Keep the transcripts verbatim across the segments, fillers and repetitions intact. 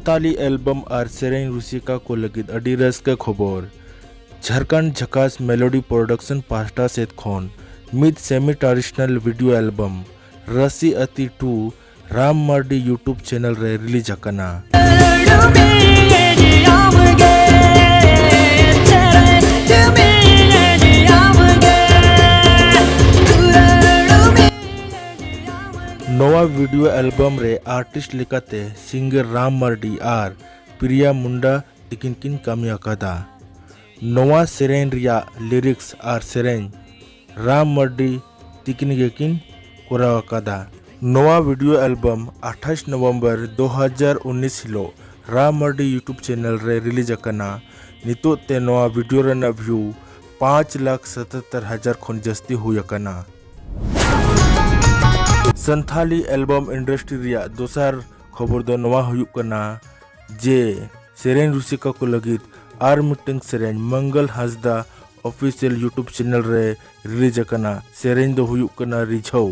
Santali album ᱟᱨ ᱥᱮᱨᱮᱧ ᱨᱩᱥᱤᱠᱟ ᱠᱚ ᱞᱟᱹᱜᱤᱫ ᱟᱹᱰᱤ ᱨᱟᱹᱥᱠᱟᱹ ᱠᱷᱚᱵᱚᱨ᱾ ᱡᱷᱟᱲᱠᱷᱚᱸᱰ ᱡᱷᱟᱠᱟᱥ ᱢᱮᱞᱳᱰᱤ ᱯᱨᱚᱰᱟᱠᱥᱚᱱ ᱯᱟᱦᱴᱟ ᱥᱮᱫ ᱠᱷᱚᱱ ᱢᱤᱫ ᱥᱮᱢᱤ ᱴᱨᱟᱰᱤᱥᱚᱱᱟᱞ ᱵᱷᱤᱰᱤᱭᱳ ᱮᱞᱵᱟᱢ ᱨᱟᱥᱤ ᱟᱛᱤ ᱴᱩ ᱨᱟᱢ ᱢᱟᱨᱰᱤ YouTube ᱪᱮᱱᱮᱞ ᱨᱮ ᱨᱤᱞᱤᱡᱽ ᱟᱠᱟᱱᱟ᱾ ᱱᱚᱣᱟ ᱵᱷᱤᱰᱤᱭᱳ ᱮᱞᱵᱟᱢ ᱨᱮ ᱟᱨᱴᱤᱥᱴ ᱞᱮᱠᱟᱛᱮ ᱥᱤᱝᱜᱟᱨ ᱨᱟᱢ ᱢᱟᱨᱰᱤ ᱟᱨ ᱯᱨᱤᱭᱟ ᱢᱩᱱᱰᱟ ᱛᱤᱠᱤᱱ ᱠᱤᱱ ᱠᱟᱹᱢᱤ ᱟᱠᱟᱫᱟ᱾ ᱱᱚᱣᱟ ᱥᱮᱨᱮᱧ ᱨᱮᱭᱟᱜ ᱞᱤᱨᱤᱠᱥ ᱟᱨ ᱥᱮᱨᱮᱧ ᱨᱟᱢ ᱢᱟᱨᱰᱤ ᱛᱤᱠᱤᱱ ᱜᱮᱠᱤᱱ ᱠᱚᱨᱟᱣ ᱟᱠᱟᱫᱟ᱾ ᱱᱚᱣᱟ ᱵᱷᱤᱰᱤᱭᱳ ᱮᱞᱵᱟᱢ ᱟᱴᱷᱟᱥ ᱱᱚᱵᱷᱮᱢᱵᱚᱨ ᱫᱩ ᱦᱟᱡᱟᱨ ᱩᱱᱤᱥ ᱦᱤᱞᱳᱜ ᱨᱟᱢ ᱢᱟᱨᱰᱤ YouTube ᱪᱮᱱᱮᱞ ᱨᱮ ᱨᱤᱞᱤᱡᱽ ᱟᱠᱟᱱᱟ᱾ ᱱᱤᱛᱚᱜ ᱛᱮ ᱱᱚᱣᱟ ᱵᱷᱤᱰᱤᱭᱳ ᱨᱮᱱᱟᱜ ᱵᱷᱤᱭᱩ ᱯᱟᱸᱪ ᱞᱟᱠᱷ ᱥᱟᱛᱟᱛᱛᱚᱨ ᱦᱟᱡᱟᱨ ᱠᱷᱚᱱ ᱡᱟᱹᱥᱛᱤ ᱦᱩᱭ ᱟᱠᱟᱱᱟ᱾ ᱥᱟᱱᱛᱷᱟᱞᱤ ᱮᱞᱵᱟᱢ ᱤᱱᱰᱟᱥᱴᱨᱤ ᱨᱮᱭᱟᱜ ᱫᱚᱥᱟᱨ ᱠᱷᱚᱵᱚᱨ ᱫᱚ ᱱᱚᱣᱟ ᱦᱩᱭᱩᱜ ᱠᱟᱱᱟ ᱡᱮ ᱥᱮᱨᱮᱧ ᱨᱩᱥᱤᱠᱟ ᱠᱚ ᱞᱟᱹᱜᱤᱫ ᱟᱨ ᱢᱤᱫᱴᱟᱝ ᱥᱮᱨᱮᱧ ᱢᱚᱝᱜᱚᱞ ᱦᱟᱸᱥᱫᱟ ᱚᱯᱷᱤᱥᱤᱭᱟᱞ YouTube ᱪᱮᱱᱮᱞ ᱨᱮ ᱨᱤᱞᱤᱡᱽ ᱟᱠᱟᱱᱟ᱾ ᱥᱮᱨᱮᱧ ᱫᱚ ᱦᱩᱭᱩᱜ ᱠᱟᱱᱟ ᱨᱤᱡᱷᱟᱹᱣ᱾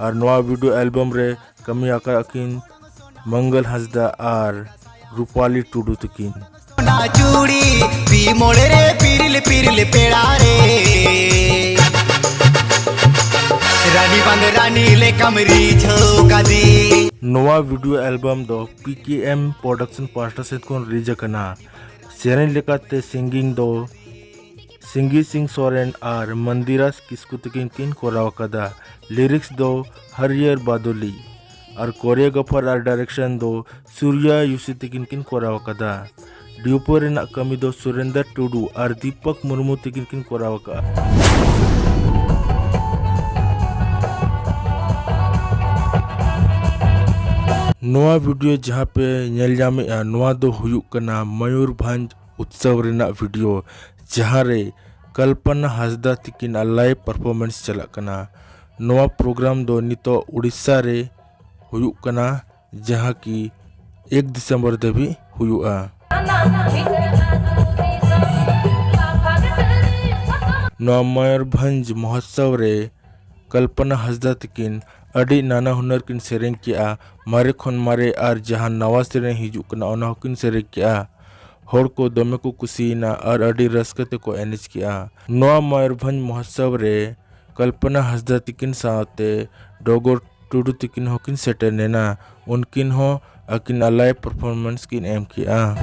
ᱟᱨ ᱱᱚᱣᱟ ᱵᱷᱤᱰᱤᱭᱳ ᱮᱞᱵᱟᱢ ᱨᱮ ᱠᱟᱹᱢᱤ ᱟᱠᱟᱫ ᱠᱤᱱ ᱢᱚᱝᱜᱚᱞ ᱦᱟᱸᱥᱫᱟ ᱟᱨ ᱨᱩᱯᱟᱞᱤ ᱴᱩᱰᱩ ᱛᱟᱹᱠᱤᱱ᱾ ᱚᱱᱟ ᱪᱩᱲᱤ ᱯᱤ ᱢᱚᱬᱮ ᱨᱮ ᱯᱤᱨᱤᱞ ᱯᱤᱨᱤᱞ ᱯᱮᱲᱟ ᱨᱮ, ᱨᱟᱱᱤ ᱵᱟᱝ ᱨᱟᱱᱤ ᱞᱮᱠᱟᱢ ᱨᱤᱡᱷᱟᱹᱣ ᱠᱟᱫᱤ᱾ ᱱᱚᱣᱟ ᱵᱷᱤᱰᱤᱭᱳ ᱮᱞᱵᱟᱢ ᱫᱚ PKM ᱯᱨᱚᱰᱟᱠᱥᱚᱱ ᱯᱟᱦᱴᱟ ᱥᱮᱫ ᱠᱷᱚᱱ ᱨᱤᱞᱤᱡᱽ ᱟᱠᱟᱱᱟ᱾ ᱥᱮᱨᱮᱧ ᱞᱮᱠᱟᱛᱮ ᱥᱤᱝᱜᱤᱝ ᱫᱚ ᱥᱤᱝᱜᱤ ᱥᱤᱝ ᱥᱚᱨᱮᱱ ᱟᱨ ᱢᱚᱱᱫᱤᱨᱟᱥ ᱠᱤᱥᱠᱩ ᱛᱟᱹᱠᱤᱱ ᱠᱤᱱ ᱠᱚᱨᱟᱣ ᱟᱠᱟᱫᱟ᱾ ᱞᱤᱨᱤᱠᱥ ᱫᱚ ᱦᱟᱹᱨᱭᱟᱹᱨ ᱵᱟᱫᱚᱞᱤ ᱟᱨ ᱠᱳᱨᱤᱭᱳᱜᱨᱟᱯᱷᱟᱨ ᱟᱨ ᱰᱟᱭᱨᱮᱠᱥᱚᱱ ᱫᱚ ᱥᱩᱨᱭᱟ ᱭᱩᱥᱤ ᱛᱟᱹᱠᱤᱱ ᱠᱤᱱ ᱠᱚᱨᱟᱣ ᱟᱠᱟᱫᱟ᱾ ᱰᱤᱭᱩᱯᱳ ᱨᱮᱱᱟᱜ ᱠᱟᱹᱢᱤ ᱫᱚ ᱥᱩᱨᱮᱱᱫᱨ ᱴᱩᱰᱩ ᱟᱨ ᱫᱤᱯᱚᱠ ᱢᱩᱨᱢᱩ ᱛᱟᱹᱠᱤᱱ ᱠᱤᱱ ᱠᱚᱨᱟᱣ ᱟᱠᱟᱫᱼᱟ᱾ ᱱᱚᱣᱟ ᱵᱷᱤᱰᱤᱭᱳ ᱡᱟᱦᱟᱸ ᱯᱮ ᱧᱮᱞ ᱧᱟᱢᱮᱫᱼᱟ, ᱱᱚᱣᱟ ᱫᱚ ᱦᱩᱭᱩᱜ ᱠᱟᱱᱟ ᱢᱚᱭᱩᱨᱵᱷᱚᱸᱡᱽ ᱩᱛᱥᱚᱵ ᱨᱮᱱᱟᱜ ᱵᱷᱤᱰᱤᱭᱳ, ᱡᱟᱦᱟᱸ ᱨᱮ ᱠᱚᱞᱯᱚᱱᱟ ᱦᱟᱸᱥᱫᱟ ᱛᱤᱠᱤᱱᱟᱜ ᱞᱟᱭᱤᱵᱷ ᱯᱟᱨᱯᱷᱚᱨᱢᱮᱱᱥ ᱪᱟᱞᱟᱜ ᱠᱟᱱᱟ᱾ ᱱᱚᱣᱟ ᱯᱨᱳᱜᱨᱟᱢ ᱫᱚ ᱱᱤᱛᱚᱜ ᱩᱲᱤᱥᱥᱟ ᱨᱮ ᱦᱩᱭᱩᱜ ᱠᱟᱱᱟ, ᱡᱟᱦᱟᱸ ᱠᱤ ᱮᱠ ᱰᱤᱥᱮᱢᱵᱚᱨ ᱫᱷᱟᱹᱵᱤᱡ ᱦᱩᱭᱩᱜᱼᱟ᱾ ᱱᱚᱣᱟ ᱢᱚᱭᱩᱨᱵᱷᱚᱸᱡᱽ ᱢᱚᱦᱳᱛᱥᱚᱵ ᱨᱮ ᱠᱚᱞᱯᱚᱱᱟ ᱦᱟᱸᱥᱫᱟ ᱛᱤᱠᱤᱱ ᱟᱹᱰᱤ ᱱᱟᱱᱟ ᱦᱩᱱᱟᱹᱨ ᱠᱤᱱ ᱥᱮᱨᱮᱧ ᱠᱮᱜᱼᱟ᱾ ᱢᱟᱨᱮ ᱠᱷᱚᱱ ᱢᱟᱨᱮ ᱟᱨ ᱡᱟᱦᱟᱸ ᱱᱟᱣᱟ ᱥᱮᱨᱮᱧ ᱦᱤᱡᱩᱜ ᱠᱟᱱᱟ, ᱚᱱᱟ ᱦᱚᱸᱠᱤᱱ ᱥᱮᱨᱮᱧ ᱠᱮᱜᱼᱟ᱾ ᱦᱚᱲ ᱠᱚ ᱫᱚᱢᱮ ᱠᱚ ᱠᱩᱥᱤᱭᱮᱱᱟ ᱟᱨ ᱟᱹᱰᱤ ᱨᱟᱹᱥᱠᱟᱹ ᱛᱮᱠᱚ ᱮᱱᱮᱡ ᱠᱮᱜᱼᱟ᱾ ᱱᱚᱣᱟ ᱢᱚᱭᱩᱨᱵᱷᱚᱸᱡᱽ ᱢᱚᱦᱳᱛᱥᱚᱵᱽ ᱨᱮ ᱠᱚᱞᱯᱚᱱᱟ ᱦᱟᱸᱥᱫᱟ ᱛᱤᱠᱤᱱ ᱥᱟᱶᱛᱮ ᱰᱚᱜᱚᱨ ᱴᱩᱰᱩ ᱛᱤᱠᱤᱱ ᱦᱚᱸᱠᱤᱱ ᱥᱮᱴᱮᱨ ᱞᱮᱱᱟ᱾ ᱩᱱᱠᱤᱱ ᱦᱚᱸ ᱟᱹᱠᱤᱱᱟᱜ live performance ᱠᱤᱱ ᱮᱢ ᱠᱮᱜᱼᱟ᱾